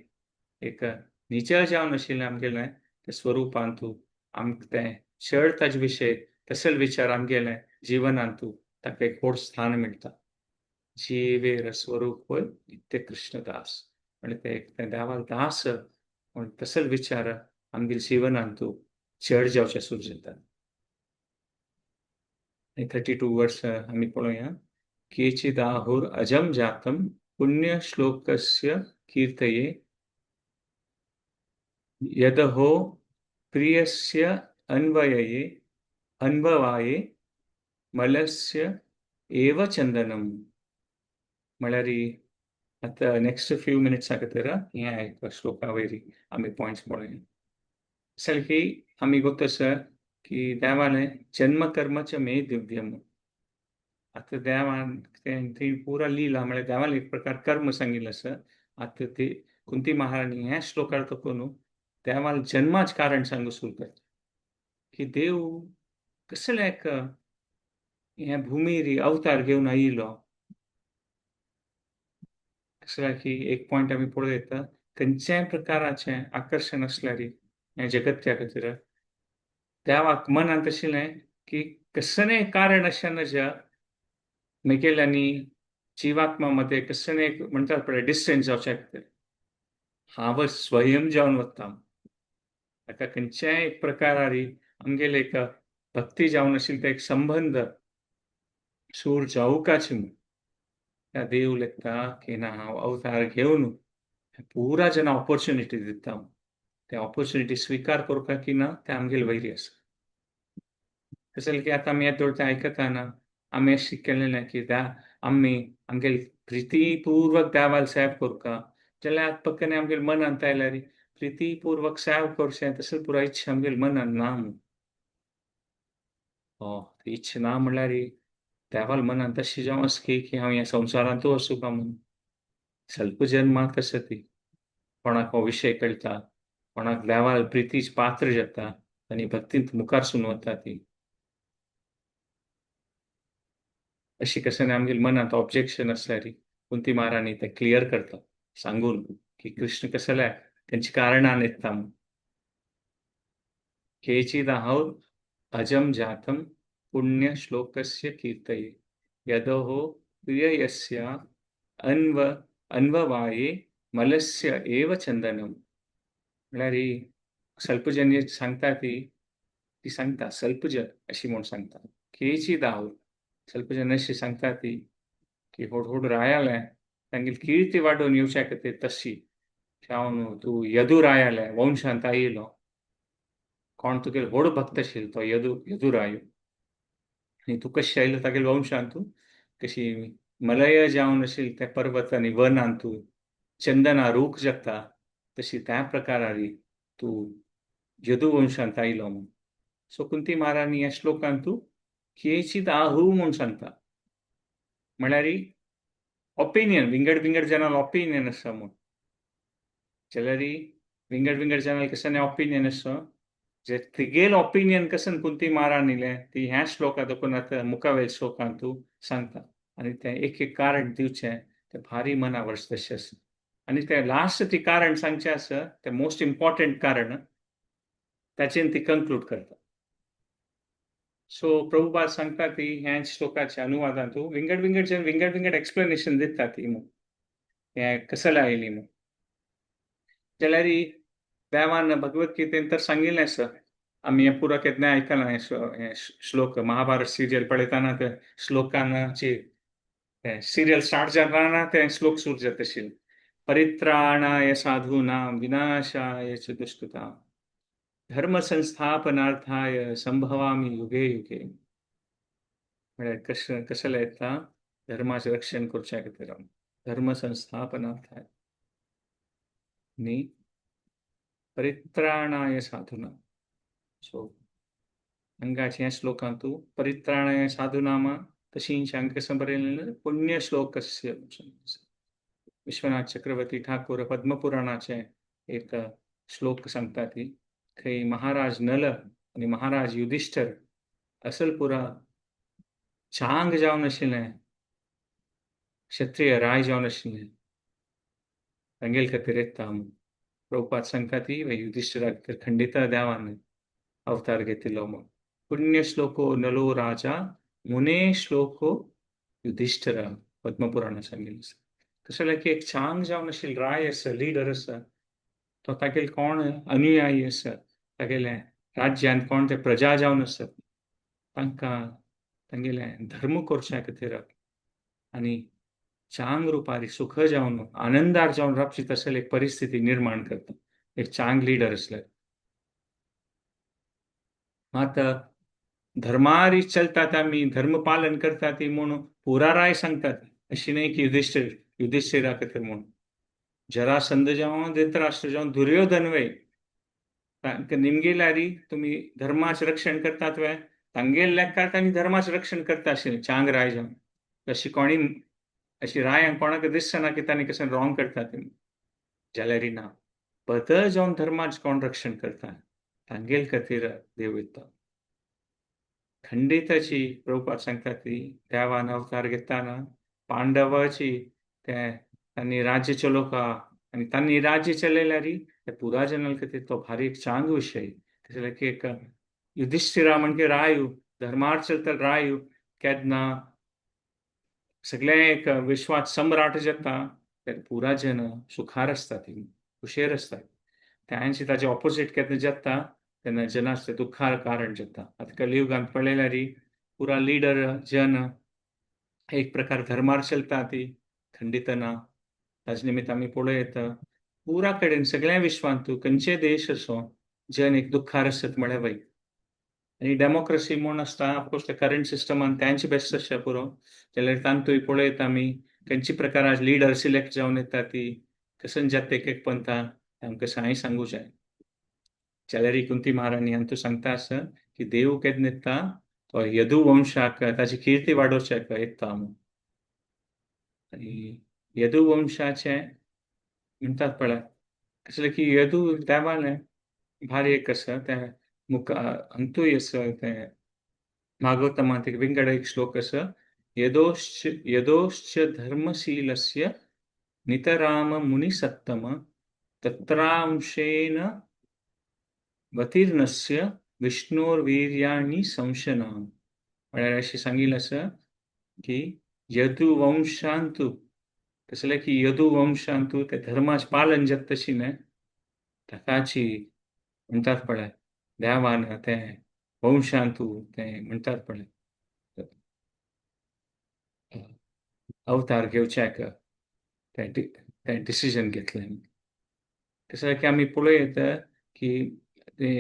एक निचळ जावन आशिल्लें आमगेलें ते स्वरुपान तूं आमकां तें चड ताजे विशय तसल विचार आमगेलें जिवनांत तूं ताका एक व्हड स्थान मेळटा. जिवेर स्वरूप होय नित्य कृष्णदास आनी ते एक तें देवाल दास म्हण तसल विचार आमगेले जिवनांत तूं चड जावचें सुरू जाता. 32 वर्स आमी पळोवया. केचिदाहुर अजम जातम पुण्य श्लोकस्य कीर्तये यदहो प्रियस्य अन्वये अन्ववाये मलस्य एव चंदनम. म्हळ्यार आतां नेक्स्ट फ्यू मिनिट्सा खातीर ह्या एक श्लोका वयरी आमी पॉयंट्स पळोवया. सारकी आमी गोत आसा की देवालें जन्म कर्मच मे दिव्यम. आतां देवान ती पुरा लिला म्हळ्यार देवान एक प्रकार कर्म सांगिल्लें आसा. आतां ती कुंती महाराणी ह्या श्लोकार तकून देवान जन्माच कारण सांगू सुरू करता की देव कसलें एक ह्या भुमीर अवतार घेवन आयिल्लो. कसल्या की एक पॉयंट आमी पळोवं येता, खंयच्याय प्रकाराचें आकर्शण आसल्यार ह्या जगत्या खातीर देवाक मनांत आशिल्लें की कसलें कारण अशें नज्या म्हगेल्या आनी जिवात्मा मदें कसलें एक म्हणटात पळय डिस्टन्स जावच्या खातीर हांव स्वयं जावन वता. ताका खंयच्याय एक प्रकारारी आमगेले एक भक्ती जावन आशिल्ले ते एक संबंद सूर जावकाची म्हूण त्या देव लेखता की ना हांव अवतार घेवन पुरा जेन्ना ऑपॉर्च्युनिटी दिता ते ऑपॉर्च्युनिटी स्विकार करपाक की ना ते आमगेले वैरी आसा. तशें की आतां आमी येदोळ तें आयकतना आमी अशें शिकलें की आमी आमगेले प्रितीपूर्वक देवाल सेव करता जाल्यार आतां पक्कने आमगेले मनांत आयल्यार प्रितीपूर्वक सेव करचें तशें पुराय इच्छा आमगेले मनांत ना म्हूण. हो इच्छा ना म्हणल्यार देवाल मनांत तशी जावं आसा की हांव ह्या संवसारांतूच आसूं काय म्हूण. स्वल्प जन्मांत आसा ती कोणाक हो विशय कळटा, कोणाक देवाल प्रितीच पात्र जाता आनी भक्तींत मुखार सून वता ती. अशी कसं आमगेले मनांत ऑब्जेक्शन आसल्यार कुंती महाराणी ते क्लियर करता सांगून की कृष्ण कसल्या तेंची कारणां येता म्हूण. केचिदाहुर अजम जातम पुण्य श्लोकस्य कीर्तये यदहो प्रिययस्य अन्ववाये मलस्य एव चंदनम. म्हळ्यार ही स्वल्पजन सांगता ती ती सांगता स्वल्पजन अशी म्हूण सांगता. केचिदाहुर स्वल्पजन अशी सांगता ती की होड होड रायाले तांगेली कीर्ती वाडोवन येवच्या खातीर तशी जावन तूं यदुरायाले वंशांत आयिल्लो कोण तुगेलो व्हड भक्त आशिल्लो तो यदुराय आनी तूं कशें आयलो तागेले वंशांत तूं कशी मलय जावन आशिल्ले त्या पर्वत आनी वनांत तूं चंदना रूख जाता तशी त्या प्रकारारी तूं यदुवंशांत आयलो म्हूण. सो कुंती महाराणी ह्या श्लोकांत तूं केचित आहू म्हूण सांगता. म्हळ्यार ओपिनियन विंगड विंगड जाणांक ओपिनियन आसा म्हूण. जाल्यार विंगड विंगड जाणांक कशें ओपिनियन आसा जे तिगेल ओपिनियन कशें कुंती महाराणीलें ती ह्या श्लोकांत देखून आतां मुखावेल श्लोकांत तूं सांगता. आनी तें एक एक कारण दिवचें तें भारी मना वर्स तशें आसा. आनी तें लास्ट ती कारण सांगचें आसा तें मोस्ट इम्पॉर्टंट कारण ताचेन ती कंक्लूड करता. सो प्रभुपाद सांगता ती ह्या श्लोकाच्या अनुवादांत विंगड विंगड जन विंगड विंगड एक्सप्लेनेशन दिता ती म्हूण हें कसले आयली म्हूण. जाल्यार देवान भगवत गीतेन तर सांगिल्लें आसा आमी हें पुरो केन्नाय आयकलां हें श्लोक महाभारत सिरियल पळयतना ते श्लोकांची सिरियल स्टार्ट जाताना ते श्लोक सुरू जाता आशिल्ले. परित्राणाय साधूनां विनाशाय च दुष्कृतां धर्म संस्थापनार्थाय संभवामि युगे युगे. म्हळ्यार कशें कसलें येता धर्माचें रक्षण करच्या खातीर धर्म संस्थापनार्थाय न्ही परित्राणाय साधूनां. सो हांगाचे ह्या श्लोकांत परित्राणाय साधूनां तशींच हांगा कशें बरयलें पुण्य श्लोकस्य. विश्वनाथ चक्रवर्ती ठाकूर पद्मपुराणाचे एक श्लोक सांगता ती खंय महाराज नल आनी महाराज युधिष्ठर असल पुरा चांग जावन आशिल्लें, क्षत्रिय राय जावन आशिल्लें, तांगेल खातीर येता म्हूण प्रभुपाद सांगता ती युधिष्ठिरा खातीर खंडिता देवान अवतार घेतिल्लो म्हूण. पुण्य श्लोको नलो राजा मुने श्लोको युधिष्ठिर, पद्मपुराणान सांगिल्लें आसा. तशें जाल्यार की एक चांग जावन आशिल्लो राय आसा, लिडर आसा, तो तागेले कोण अनुयायी आसा, तागेले राज्यांत कोण ते प्रजा जावन आसत, तांकां तांगेले धर्म करच्या खातीर आनी चांग रुपारी सुख जावन आनंदार जावन रावची तसली एक परिस्थिती निर्माण करता एक चांग लिडर आसल्यार. मात धर्मारी चलतात आमी, धर्म पालन करतात ती म्हणून पुरा राय सांगतात, अशी न्हय की युधिष्ठिरा खातीर म्हणून. जरासंध जावं धृतराष्ट्र जावं दुर्योधन वे तांकां निमगेल्यारी तुमी धर्माचें रक्षण करतात वे, तांगेल लेखार तांणी धर्माचें रक्षण करता आशिल्लें चांग राय जावन. अशी कोणी अशी रायांक कोणाक दिसना की तांणी कशें रॉंग करता ते, जाल्यार ना बदल जावन धर्माचें कोण रक्षण करता तांगेल खातीर देव येता. खंडिताची प्रभुपाद सांगता ती देवान अवतार घेताना पांडवाची ते तांणी राज्य चलोवका आनी तांणी राज्य चलयल्यार ते पुरा जनाल खातीर तो भारी एक चांग विशय. कशें की एक युधिष्ठिरा म्हणजे रायू धर्मार चलता रायू केन्ना सगळे एक विश्वात सम्राट जाता ते पुरा जन सुखार आसता, ती खुशेर आसता. त्यांशी ताजे ऑपोजीट केन्ना जाता तेन्ना जनास ते दुःखार कारण जाता. आतां कलियुगांत पळयल्यार पुरा लिडर जन एक प्रकार धर्मार चलता ती खंडित ना. ताजे निमित्त आमी पळोवं येता पुरा कडेन सगळ्या विश्वांत खंयचे देश असो जन एक दुःखार आसत म्हळ्यार वय. आनी डेमोक्रेसी म्हूण आसता ऑफकोर्स ते करंट सिस्टमान त्यांचे बेस्ट आसता पुरो, जाल्यार तांतूय पळयता आमी खंयचे प्रकार लिडर सिलेक्ट जावन येता ती कसन जाता एक एक पंथा आमकां साय सांगू जाय. जाल्यार कुंती महाराणी हांतू सांगता आसा की देव केन्ना येता तो यदुवंशाक ताची किर्ती वाडोवच्याक येता म्हूण. आनी यदुवंशाचे म्हणटात पळय कसलें की यदु देवालें भारी एक आसा तें मुका अंतूय आसा तें भागवतमांत एक विंगड एक श्लोक आसा, यदोश्च यदोश्च धर्मशीलस्य नितराम मुनिसत्तम तत्रांशेन वतीर्णस्य विष्णोर्वीर्याणि संशनाम. म्हळ्यार अशें सांगिल्लें आसा की यदुवंशांतु कसलें की यदुवंशांतु ते धर्माचें पालन जाता तशी न्हय ताकाची म्हणटात पळय देवान तें वंशांतु तें म्हणटात पळय अवतार घेवच्याक तें डिसिजन घेतलें. तशें की आमी पळोवं येता की ते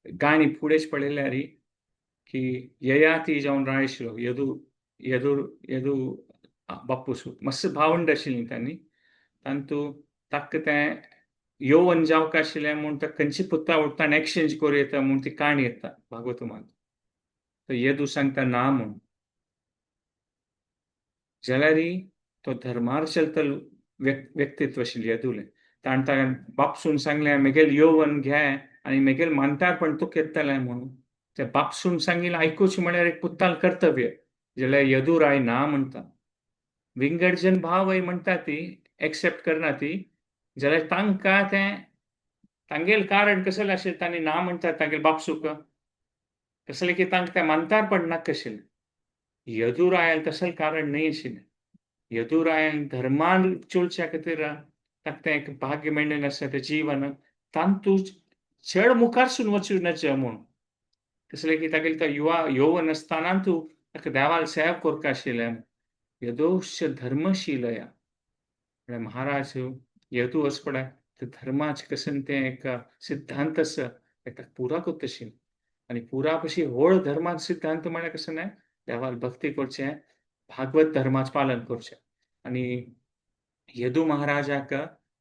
गाणी फुडेंच पळयल्यार की ययाती जावन राय आशिल्लो यदु यदु यदु बापूस मस्त भावंड आशिल्लीं तांणी तांतू ताका तें योवन जावंक आशिल्लें म्हूण ताका खंयची पुता उठता एक्सचेंज करूं येता म्हूण ती काणी येता भागवतमांत. तो यदू सांगता ना म्हूण, जाल्यार तो धर्मार चलतलो व्यक्तित्व आशिल्लें यदुलें. ताणें ताका बापसून सांगलें मेगेल योवन घे आनी मेगेल मानतारपण तुका येतलें म्हणून. ते बापसून सांगिल्लें आयकुचें म्हळ्यार एक पुताल कर्तव्य, जाल्यार यदुराय ना म्हणटा. विंगड जन भावय म्हणटा ती एक्सेप्ट करना ती, जाल्यार तांकां तें तांगेल कारण कसलें आशिल्लें तांणी ना म्हणटात तांगेल बापसूक कसलें की तांकां तें मानतारपण नाका आशिल्लें. यदुरायान तसलें कारण न्हय आशिल्लें. यदुरायान धर्मान चलच्या खातीर ताका तें एक भाग्य मेळ्ळें आसा तें जीवन तांतू चड मुखारसून वचूं नज म्हूण. कसलें की तागेलें तो युवा यौवन आसतना तूं ताका देवाल सेवा करपा आशिल्लें. यदोश्च धर्मशीलया म्हळ्यार महाराज यदू अशें पळय ते धर्माचें कशें तें एक सिद्धांत आसा ताका पुरा करता आशिल्लें. आनी पुरा पशी व्हड धर्माचो सिद्धांत म्हळ्यार कशें न्हय देवाक भक्ती करचें, भागवत धर्माचें पालन करचें. आनी यदू महाराजाक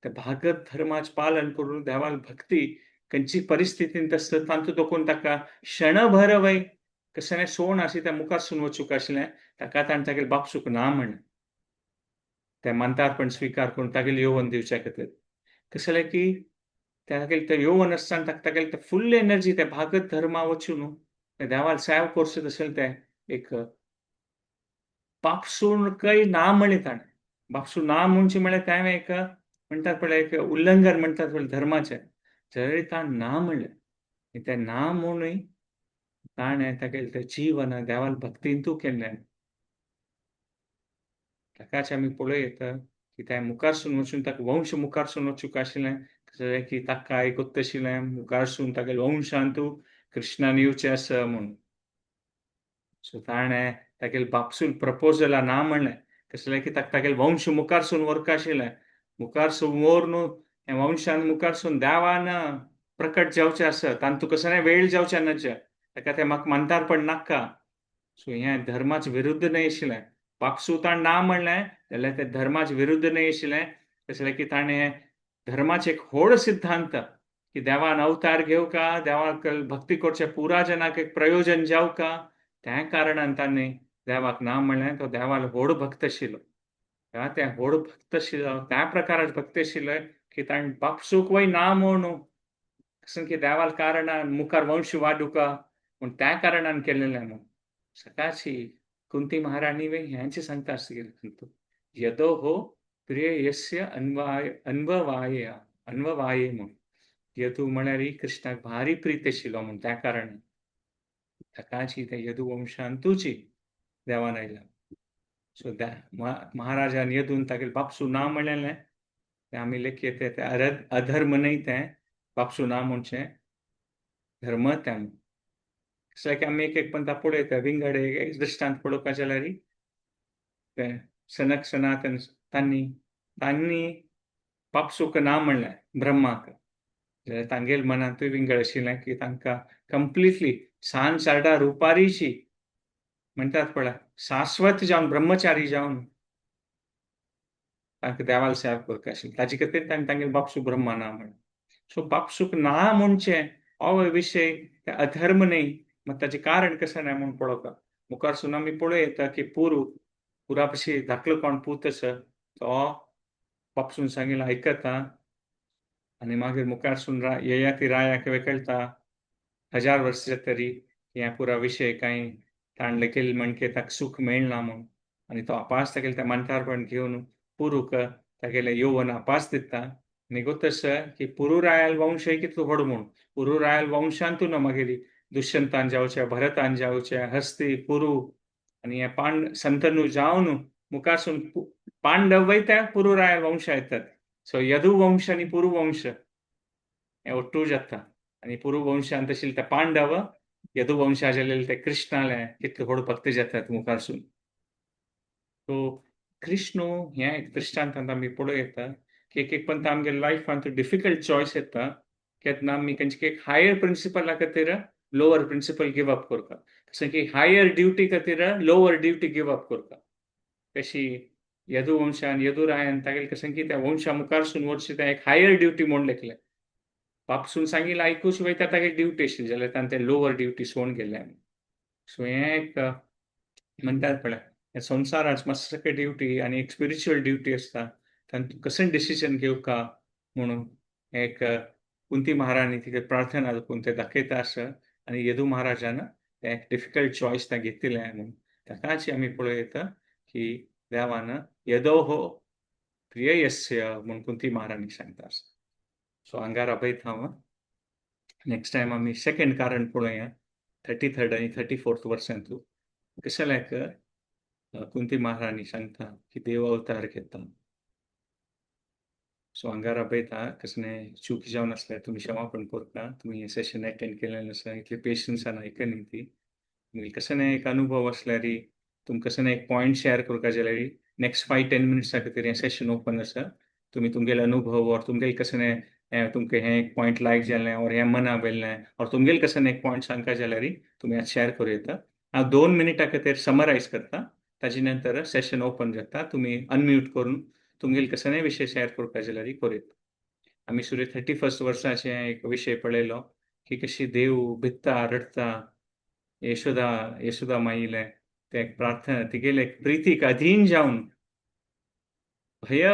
ते भागवत धर्माचें पालन करून देवाक भक्ती खंयची परिस्थितींत आसता तांतूत दोकून ताका क्षणभर वय कशें सोण आशी त्या मुखारसून वचूंक आशिल्लें ताका ताणें तागेले बापसूक ना म्हण तें मानतारपण स्विकार करून तागेलें योवन दिवच्या खातीर. कसलें की तागेले ते यौवन आसतना ताका तागेले ते फुल्ल एनर्जी ते भागत धर्मा वचून न्हू ते देवाल सेवा करचें तशें ते एक बापसूकय ना म्हणलें ताणें. बापसू ना म्हणचे म्हळ्यार तें एक म्हणटात पळय एक उल्लंघन म्हणटात पळय धर्माचें, जरी ताणें ना म्हणलें, तें ना म्हणूय ताणें तागेलें तें जीवन देवाल भक्तींतू केल्लें. ताकाच आमी पळोवं की त्या मुखारसून वचून ताका वंश मुखारसून वचूंक आशिल्लें, जशें की ताका एक आशिल्लें मुखारसून तागेले वंशांतू कृष्णान येवचें आसा म्हूण. सो ताणें तागेले बापसूल प्रपोजला ना म्हणलें, कसलें की ताका तागेले वंश मुखारसून व्हरका आशिल्लें, मुखारसून व्हर न्हू हें वंशान मुखारसून देवान प्रकट जावचें आसा, तांतू कसलें वेळ जावचें नजे, ताका तें म्हाका मानतारपण नाका. सो हें धर्माचे विरुद्ध न्हय आशिल्लें. बापसू ताणें ना म्हणलें जाल्यार तें धर्माचे विरुद्ध न्हय आशिल्लें, कसलें की ताणें धर्माचे एक व्हड सिद्धांत की देवान अवतार घेवका, देवाक भक्ती करचे पुरा जनाक एक प्रयोजन जावका, त्या कारणान ताणें देवाक ना म्हणलें. तो देवाल व्हड भक्त आशिल्लो, तें व्हड भक्त आशिल्लो, त्या प्रकाराचे भक्त आशिल्ले की ताणें बापसूक वय ना म्हणू कसं की देवाल कारणान मुखार वंश वाडुका म्हूण त्या कारणान केलेलें म्हूण. सकाळची कुंती महाराणी वे ह्यांचे सांगता आसता यदो हो प्रिय यस्य अन्वाय अन्ववाय अन्ववाये म्हूण. यदू म्हळ्यार कृष्णाक भारी प्रीत आशिल्लो म्हूण त्या कारणान ताकाची त्या यदू वंशांतूची देवान आयला. सो त्या महाराजान यदून तागेले बापसू ना म्हणलें तें आमी लेखयत तें अधर्म न्हय, तें बापसू ना म्हणचें धर्म तें. कसलें की आमी एक एक पंथा पळयता विंगड एक दृश्टांत पळोवपाक जाल्यार तें सनक सनातन तांणी तांणी बापसूक ना म्हणलें ब्रह्माक, जाल्यार तांगेल मनांतूय विंगड आशिल्लें की तांकां कंप्लिटली सान चारडा रुपारीची म्हणटात पळय शाश्वत जावन ब्रह्मचारी जावन तांकां देवाल सेवा करपा आशिल्ली, ताजे खातीर तांणी तांगेले बापसू ब्रह्मा ना म्हणलें. सो बापसूक ना म्हणचें हो विशय अधर्म न्हय, मात ताचें कारण कशें न्हय म्हूण पळोवपा. मुखारसून आमी पळोवं की पुरू पुरा पशी धाकलो कोण पूत आसा तो बापसून सांगिल्लें आयकता आनी मागीर मुखारसून ययाती रायाक कळटा 1000 वर्सां तरी हें पुरा विशय कांय ताणें केलें म्हणके ताका सूख मेळना म्हूण, आनी तो अपास तागेलें तें मानतारपण घेवन पुरूक तागेलें यौवन अपास दिता. आनी गोत की पुरू रायाल वंश कितलो व्हड म्हूण, पुरू रायाल वंशांतून मागीर दुष्यंतान जावचें, भरतान जावचें, हस्ती पुरू आनी हे पांड संतनू जावन मुखारसून पांडव वयता पुरू रायाल वंश येतात. सो यदू वंश आनी पुरू वंश हे ఒట్టు जाता आनी पुरू वंशांत आशिल्ले ते पांडव, यदू वंशा जालेले ते कृष्णाले कितले व्हड भक्त जातात मुखारसून. सो कृष्ण हें एक दृश्टांतांत आमी पळोवं येता की एक एक पंत आमगे लायफांत डिफिकल्ट चॉयस येता केन्ना आमी खंयचे एक हायर प्रिंसिपला खातीर लोअर प्रिंसिपल गिव अप करता, कशें की हायर ड्युटी खातीर लोअर ड्युटी गिव अप करता. कशी यदुवंशान यदुरायान तागेले कशें की त्या वंशा मुखारसून वचचें तें एक हायर ड्युटी म्हूण लेखलें. बापसून सांगिल्लें आयकूच वयता तागेली ड्युटी आशिल्ली जाल्यार ताणें तें लोअर ड्युटी सोडून गेल्लें. सो हें एक म्हणटात पळय संवसारांत मातसो ड्युटी आनी एक स्पिरिच्युअल ड्युटी आसता, तातूंत कशें डिसिजन घेवका म्हणून एक कुंती महाराणी तिका प्रार्थना करून तें दाखयता आसा आनी यदू महाराजान तें एक डिफिकल्ट चॉयस तें घेतिल्लें म्हणून ताकाच आमी पळयता की देवान यदो हो प्रियस्य म्हूण कुंती महाराणी सांगता आसा. सो हांगा राबयता हांव. नेक्स्ट टायम आमी सेकंड कारण पळोवया 33rd आनी 34th वर्सांतू कशें कुंती महाराणी सांगता की देव अवतार घेता. सो हांगा राबयता कसलें चूक जावन आसल्यार तुमी क्षमापण करता, तुमी हें सेशन अटेंड केलें आसा इतले पेशन्सान आयकली ती मागीर कसलें एक अनुभव आसल्यार तुमकां कसलें एक पॉयंट शेअर करपा जाल्यार नेक्स्ट 5-10 मिनट्सा खातीर हें सेशन ओपन आसा. तुमी तुमगेले अनुभव और तुमगेले कसलें तुमकां हें एक पॉयंट लायक जालें और हें मना वेलें और तुमगेले कसलें एक पॉयंट सांगता जाल्यार तुमी आतां शेअर करूं येता. हांव 2 मिनटां खातीर समरायज करता, ताजे नंतर सेशन ओपन जाता, तुमी अनम्यूट करून तुमगेले कसलेय विशय शेअर करपा जाल्यार करूं येता. आमी सुरे 31st वर्साचें एक विशय पळयलो की कशी देव भित्ता रडटा यशोदा यशोदा माईले ते एक प्रार्थना तिगेले एक प्रितीक अधीन जावन भय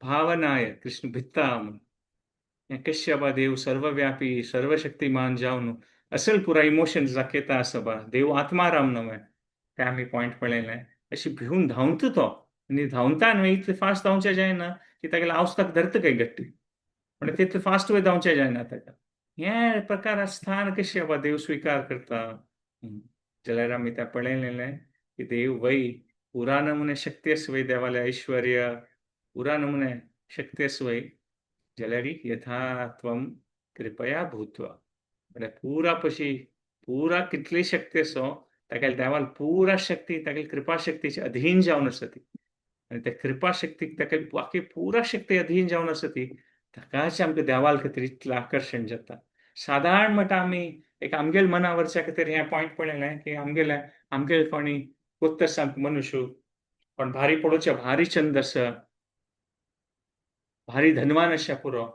भावनाय कृष्ण भित्ता म्हणून हें कशें बाबा देव सर्वव्यापी सर्वशक्तिमान जावन असल पुरा इमोशन्स दाखयता आसा बा. देव आत्माराम न्हय, तें आमी पॉयंट पळयलें. अशी भिवन धांवता तो आनी धांवता न्हय इतलें फास्ट धांवचें जायना की तागेल्या आवस्ताक धरता काय गट्टी, पण तितलें फास्ट वय धांवचें जायना ताका. हें प्रकार स्थान कशें बाबा देव स्विकार करता. जाल्यार आमी तें पळयलें की देव वय पुरा नमुने शक्ती आसा वय देवाले ऐश्वर्य पुरा नमुने शक्ती आसा वय, जाल्यार यथा त्वं कृपया भूत्वा म्हळ्यार पुरा पशी पुरा कितली शक्ती आसो तागेले देवाल पुरा शक्ती तागेली कृपा शक्तीचे अधीन जावन आसा ती. आनी त्या कृपा शक्तीक ताका बाकी पुरा शक्ती अधीन जावन आसा ती, ताकाच आमकां देवाल खातीर इतलें आकर्शण जाता. सादारण म्हणटा आमी एक आमगेल मना वरच्या खातीर हें पॉयंट पळयलें की आमगेले आमगेल कोणी कोत्त आसा मनुष्य कोण भारी पळोवचें भारी छंद आसा भारी धनवान आसा पुरो,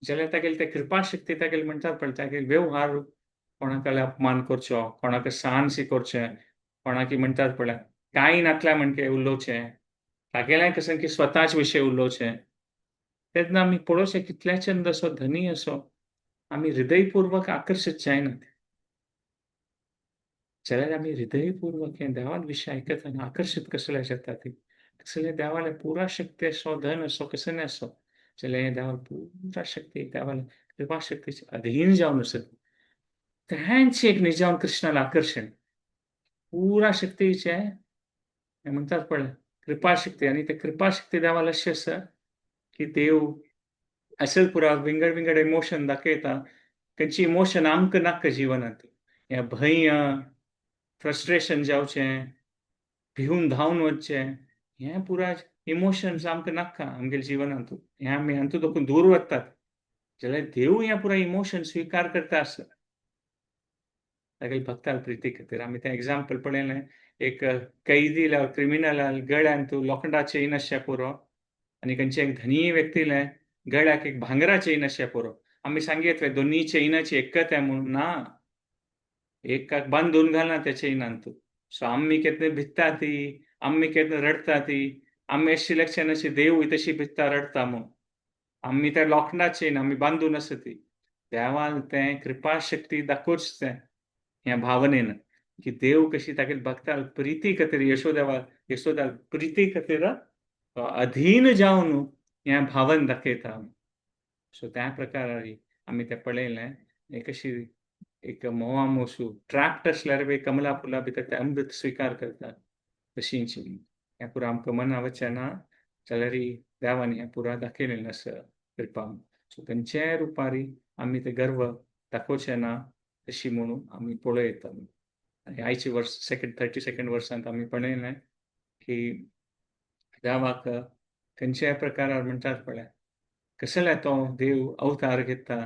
जाल्यार तागेली ते कृपा शक्ती तागेली म्हणटात पण तागेले व्यवहार कोणाक अपमान करचो, कोणाक सहानशी करचें, कोणाक म्हणटात पळय कांय नातल्या म्हणके उलोवचें, तागेलें कसं की स्वताच विशय उलोवचें. तेन्ना आमी पळोवचें कितल्या छंद असो धनी असो आमी हृदयपूर्वक आकर्शीत जायनात, जाल्यार आमी हृदयपूर्वक हें देवान विशय आयकतना आकर्शीत कसले जाता ती, कसले देवाले पुरा शक्ती असो धन असो कसं असो, जाल्यार हें देवाल पुरा शक्ती देवाले कृपा शक्तीचे अधीन जावन आसत तेंच एक निजावन कृष्णाला आकर्शण पुरा शक्तीचे म्हणटात पळय कृपा शक्ती. आनी ते कृपा शक्ती देवाला अशी आसा की देव असल पुरा विंगड विंगड इमोशन दाखयता, खंयची इमोशन आमकां नाका जिवनांत, हें भंय फ्रस्ट्रेशन जावचें, भिवन धांवन वचचें, हें पुरा इमोशन्स आमकां नाका आमगेल्या जिवनांत, हें आमी हातूंत दोकून दूर वतात. जाल्यार देव हें पुरा इमोशन स्विकार करता आसा तागेले भक्ताल प्रिती खातीर. आमी तें एग्जाम्पल पळयलें, एक कैदीला क्रिमिनला गळ्यांत लोखंडा चेन आसच्या पुरो आनी खंयचे एक धनी व्यक्तीले गळ्याक एक भांगरा चेन आसच्या पुरो. आमी सांगयत दोन्ही चेनाची एकत आहे म्हणून, ना एकाक बांदून घालना त्या चेनांत. सो आमी केन्ना भित्ता ती, आमी केन्ना रडटा ती, आमी अशी लक्षण अशी देव तशी भित्ता रडटा म्हणून आमी त्या लोखंडा चेन आमी बांदून आसा ती. देवान तें कृपा शक्ती दाखोवच तें ह्या भावनेन की देव कशी तागेले भक्ताल प्रिती खातीर यशोदेवा यशोदा प्रिती खातीर अधीन जावन हें भावन दाखयता. सो त्या प्रकारारी आमी तें पळयलें एक अशी एक म्होंवा मोसू ट्रॅप्ड आसल्यार बी कमला फुला भितर ते अमृत स्विकार करता तशींच हें पुरा आमकां मना वचना जाल्यार देवान हें पुरा दाखयलेलें आसा कृपा. सो खंयच्याय रुपारी आमी ते गर्व दाखोवचें ना तशी म्हणून आमी पळयता. आनी आयचे वर्स सेकंड 32 वर्सांत आमी पळयलें की देवाक खंयच्याय प्रकारार म्हणटात पळय कसल्या तो देव अवतार घेता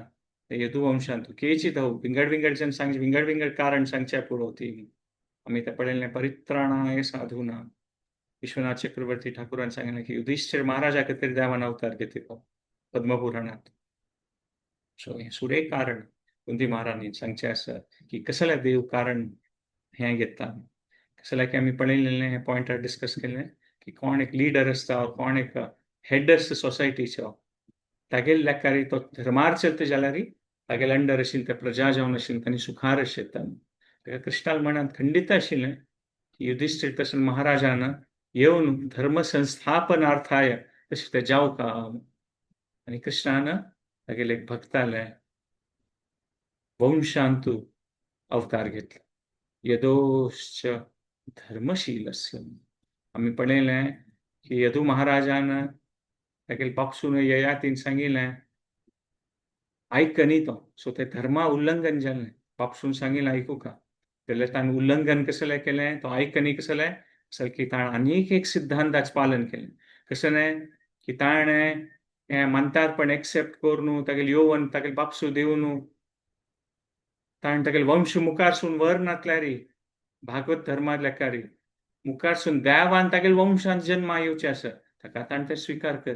यदुवंशांत केचित विंगड विंगड जन सांगचे विंगड विंगड कारण सांगचे पुरो ती आमी ते पळयलें. परित्राणाय साधूना विश्वनाथ चक्रवर्ती ठाकूरान सांगलें की युधिष्ठिर महाराजा खातीर देवान अवतार घेतिल्लो पद्मपुराणांत. सो हें सुरे कारण कुंती महाराणी सांगचें आसा की कसलें देव कारण हें घेता. कसलें की आमी पळयलें हें पॉयंटार डिस्कस केलें की कोण एक लिडर आसता कोण एक हेड आसता सोसायटीचो तागेले लेखारी तो धर्मार चलता जाल्यार तागेले अंडर आशिल्ले ते प्रजा जावन आशिल्ले तांणी सुखार आशिल्ले. ताका कृष्णाल मनांत खंडीत आशिल्लें की युधिष्ठिर तशें महाराजान येवन धर्म संस्थापनार्थाय तशें ते जावका. आनी कृष्णान तागेले एक भक्ताले वंशांतु अवतार घेतला यदोश्च धर्मशीलस्य. आमी पळयलें की यदू महाराजान तागेले बापसून ययातीन सांगिल्लें आयक न्ही तो, सो ते धर्मा उल्लंघन जालें. बापसून सांगिल्लें आयकूका, जाल्यार ताणें उल्लंघन कसलें केलें, तो आयक न्ही कसलें की ताणें आनीक एक सिद्धांताचें पालन केलें. कसलें की ताणें हें मानतारपण एक्सेप्ट करून तागेले येवन तागेले बापसू दिवन ताणें तागेले वंश मुखारसून व्हर नातल्यारी भागवत धर्मांत लेखारी मुखारसून देवान तागेले वंशांत जन्मा येवचें आसा ताका ताणें तें स्विकार कर.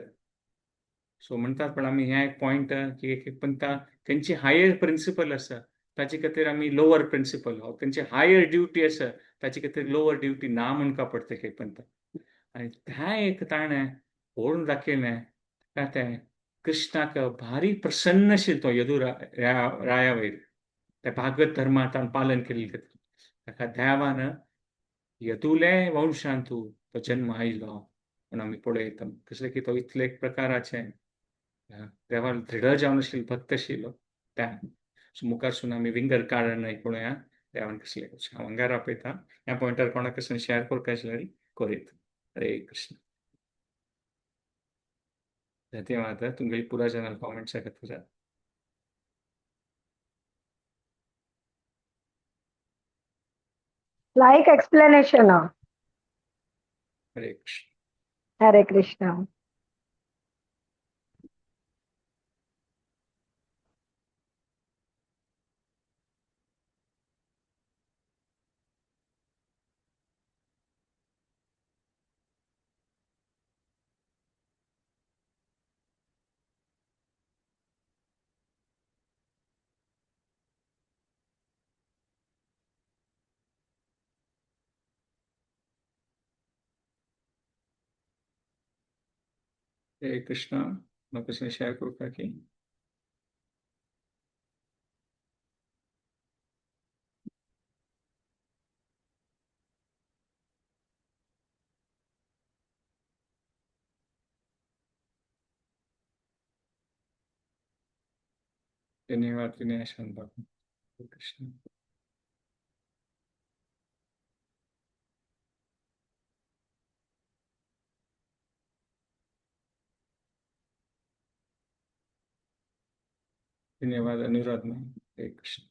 सो म्हणटात पण आमी हें एक पॉयंट की एक एक पंता खंयची हायर प्रिंसिपल आसा ताचे खातीर आमी लोवर प्रिंसिपल, खंयची हायर ड्युटी आसा ताचे खातीर लोवर ड्युटी ना म्हणका पडटा एक पंता. आनी त्या एक ताणें व्हरून दाखयलें ताका तें कृष्णाक भारी प्रसन्नशील तो यदु राया वयर त्या भागवत धर्मांत पालन केल्लें ताका देवान यदुले वंशांतू तो जन्म आयलो म्हूण आमी पळयता. कसलें की तो इतले एक प्रकाराचे देवान दृढ जावन आशिल्लो भक्त आशिल्लो त्या. सो मुखारसून आमी विंगड कारण पळोवया देवान कसलें. हांव हांगा आपयता ह्या पॉयंटार कोणाक कसलें शेअर करपाक जाल्यार करीत. हरे कृष्ण. धन्यवाद तुमगेली पुरा जनाल कॉमेंट्स खातीर. Like explanation. Hare Krishna. Hare Krishna. Hare Krishna. म्हाका कसलें शेअर करपाक की धन्यवाद विनय बाबू. हरे कृष्ण. धन्यवाद अनुराध. हरे कृष्ण.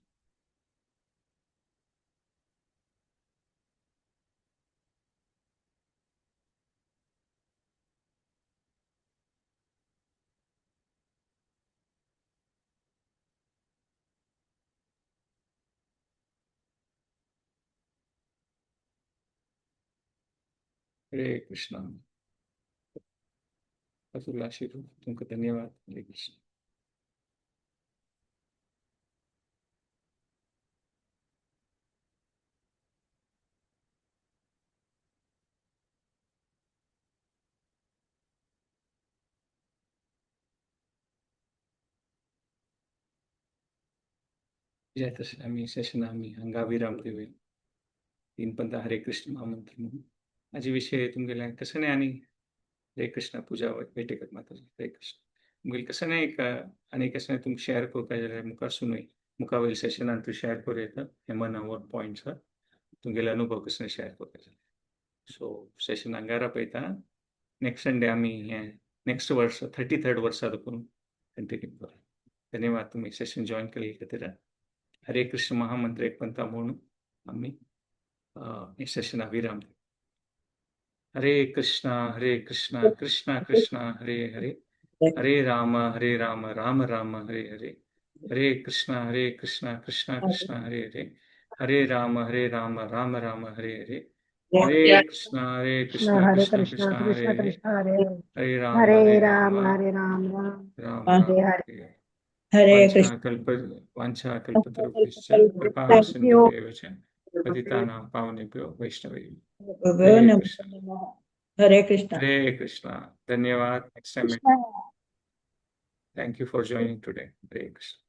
हरे कृष्ण. अतुल आशीर्वाद तुमका धन्यवाद. हरे कृष्ण. तशें आमी सेशन आमी हांगा विराम दिवया. तीन पंथा हरे कृष्ण महामंत्र म्हणून हाजे विशय तुमगेले कसं नाही आणि हरे कृष्ण पूजा भेटेकर माताजी. हरे कृष्ण. तुमगेले कसं नाही एक आनी कसं नाही तुमकां शेअर करपाक जाल्यार मुखारसुनूय मुखा वयल्या सेशनान तूं शेअर करूं येता. हे मनावर पॉयंट्स तुमगेले अनुभव कसं शेअर करपाक जाय. सो सेशन हांगा रापयता. नेक्स्ट संडे आमी हें नेक्स्ट वर्स 33rd वर्सा करून कंटिन्यू करूया. धन्यवाद तुमी सेशन जॉईन केल्ले खातीर. हरे कृष्ण महामंत्र एक पंथा म्हणून आमी हे सेशनाक विराम. हरे कृष्णा हरे कृष्णा कृष्णा कृष्णा हरे हरे, हरे राम राम राम हरे हरे, हरे कृष्णा कृष्णा कृष्णा हरे हरे, हरे राम राम राम हरे हरे, हरे कृष्णा कृष्ण हरे कृष्णा कृष्ण कृष्णा हरे कृष्ण हरे, कृष्ण हरे हरे, हरे हरे राम राम हरे राम राम राम हरे राम हरे. हरे. हरे कृष्ण. वाञ्छा कल्पतरुभ्यश्च कृपा Thank you. सिन्धुभ्येव च पतितानां पावनेभ्यो वैष्णवेभ्यो. हरे कृष्ण. हरे कृष्ण. हरे कृष्ण. धन्यवाद. Next time. Thank you for joining today. Hare Krishna.